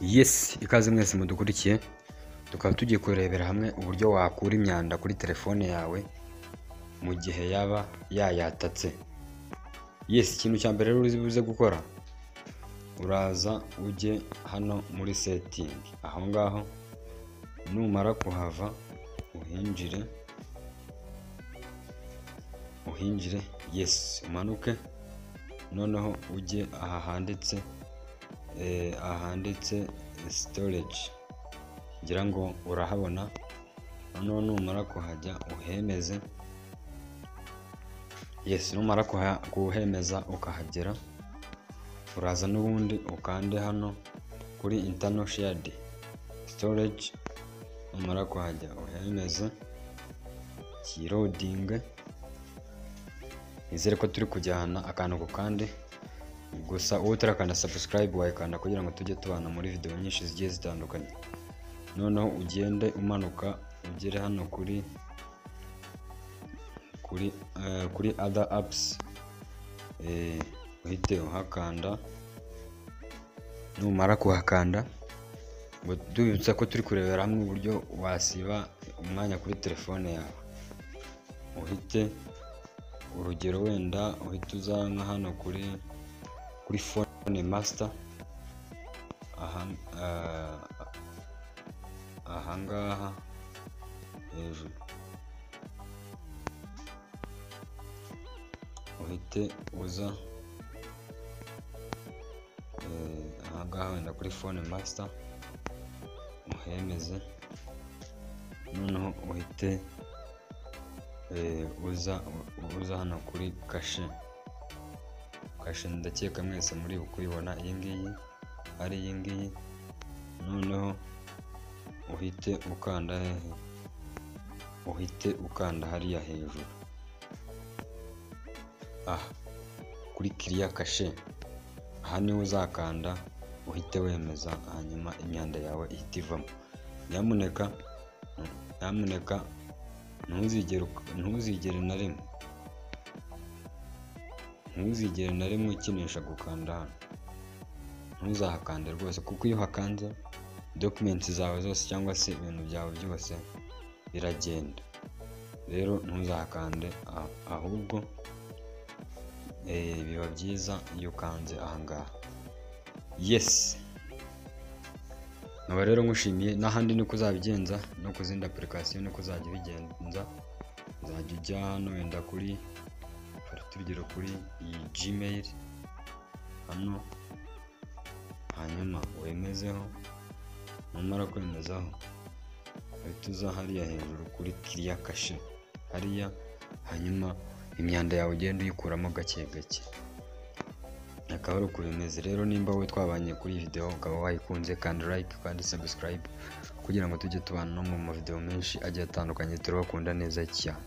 Yes, ikaze mwese mudukurikiye, tukaba tugiye kurebera hamwe uburyo wakura imyanda kuri telefone yawe mu gihe yaba yayatatse. Yes, ikintu cya mbere rero uri buze gukora, uraza ujye hano muri setting, aho ngaho numara kuhava uhinjire, uhinjire, yes, umanuke noneho ujye aha handitse ahanditse storage, ngira ngo urahabona. Noneho numara kuhajya uhemeze, yes, numara kuhemeza ukahagera, uraza n'ubundi ukande hano kuri internal shared storage, numara kuhajya uhemeze kirodinge. Nizere ko turi kujyana akantu ku kandi, gusa uwo utarakanda subscribe wayikanda kugira ngo tujye tubana muri video nyinshi zigiye zitandukanye. Noneho ugende umanuka ugere hano kuri other apps, uhite uhakanda. Numara kuhakanda, ngo tubibutsa ko turi kurebera hamwe uburyo wasiba umwanya kuri telefone yawe, uhite urugero wenda uhite uza nka hano kuri phone master, aha ngaha hejuru, uhite uza aha ngaha wenda kuri phone master uhemeze, noneho uhite uza hano kuri kashe. Kashe ndakeka mwese muri kuyibona, iyi ngiyi ari iyi ngiyi. Noneho uhite ukanda hehe, uhite ukanda hariya hejuru aha kuri clear cache, aha niho uzakanda uhite wemeza, hanyuma imyanda yawe ihite ivamo. Nyamuneka nyamuneka ntuzigere na rimwe, ntuzigere na rimwe ukinisha gukanda hano, ntuzahakande rwose, kuko iyo uhakanze documents zawe zose cyangwa se ibintu byawe byose biragenda. Rero ntuzahakande, ahubwo biba byiza iyo ukanze aha ngaha. Yes, nkaba rero ngushimiye. N'ahandi niko uzabigenza, no ku zindi application niko uzajya ubigenza. Uzajya ujya hano wenda kuri, fata urugero kuri iyi Gmail hano, hanyuma wemezeho. Numara kwemezaho uhita uza hariya hejuru kuri clear cache hariya, hanyuma imyanda yawe ugenda uyikuramo gake gake. Akaba ari uko bimeze. Rero nimba wowe twabanye kuri iyi video ukaba wayikunze, kanda like kandi subscribe kugira ngo tujye tubana no mu mavideo menshi agiye atandukanye. Turabakunda neza cyane.